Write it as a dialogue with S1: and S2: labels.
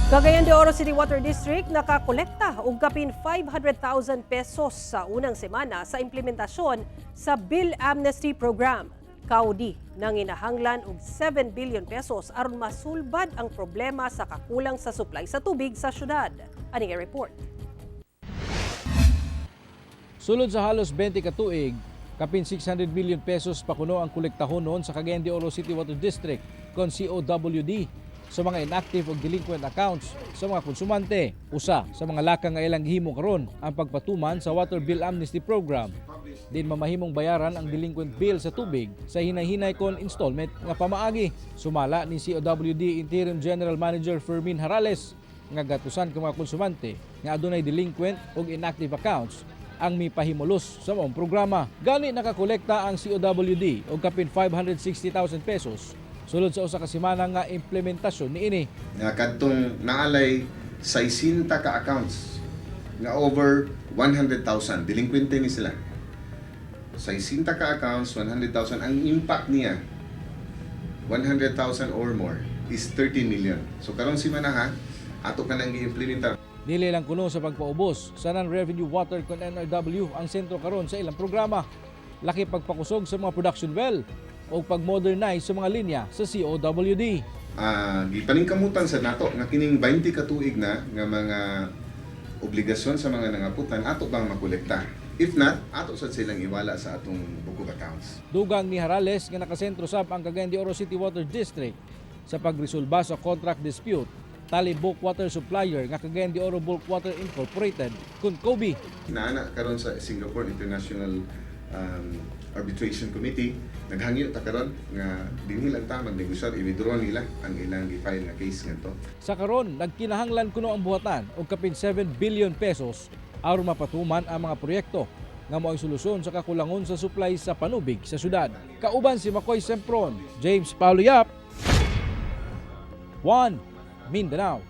S1: Cagayan de Oro City Water District nakakolekta og kapin 500,000 pesos sa unang semana sa implementasyon sa Bill Amnesty Program. CAWD nanginahanglan og 7 billion pesos aron masulbad ang problema sa kakulang sa supply sa tubig sa syudad. Ani nga report.
S2: Sulod sa halos 20 ka tuig, kapin 600 million pesos pa kuno ang kolektahon noon sa Cagayan de Oro City Water District kon COWD sa mga inactive o delinquent accounts sa mga konsumante. Usa sa mga lakang nga ilang gihimo karon ang pagpatuman sa Water Bill Amnesty Program. Din mamahimong bayaran ang delinquent bill sa tubig sa hinay-hinay kon installment nga pamaagi. Sumala ni COWD Interim General Manager Fermin Harales nga gatusan ka mga konsumante nga adunay delinquent o inactive accounts ang mipahimulos sa maong programa. Gani nakakolekta ang COWD og kapin 560,000 pesos sulod sa usa ka semana nga implementasyon niini.
S3: Nga kadtong naalay 60 ka accounts nga over 100,000, delinquente ni sila. 60 ka accounts, 100,000, ang impact niya 100,000 or more is 13 million. So karong semana ha, ato ka nang gi-implementar.
S2: Dili lang kuno sa pagpaubos sa non-revenue water kon NRW ang sentro karon sa ilang programa. Laki pagpakusog sa mga production well o pag-modernize sa mga linya sa COWD.
S3: Gipaningkamutan sa nato nga kining 20 ka tuig na nga mga obligasyon sa mga nangaputan, ato bang makolekta. If not, ato sad silang iwala sa atong book of accounts.
S2: Dugang ni Harales nga nakasentro sab ang Cagayan de Oro City Water District sa pagresolba sa contract dispute tali bulk water supplier nga Cagayan de Oro Bulk Water Incorporated kun COBI.
S3: Naana karon sa Singapore International Arbitration Committee, naghangyo ta karon nga dinhi lang ta magnegosyar, i-withdraw nila ang ilang gi-file nga case ngadto.
S2: Sa karon, nagkinahanglan kuno ang buhatan og kapin 7 billion pesos aron mapatuman ang mga proyekto nga moay solusyon sa kakulangon sa supply sa panubig sa syudad. Kauban si Makoy Sempron, James Paulo Yap, 1 Mindanao.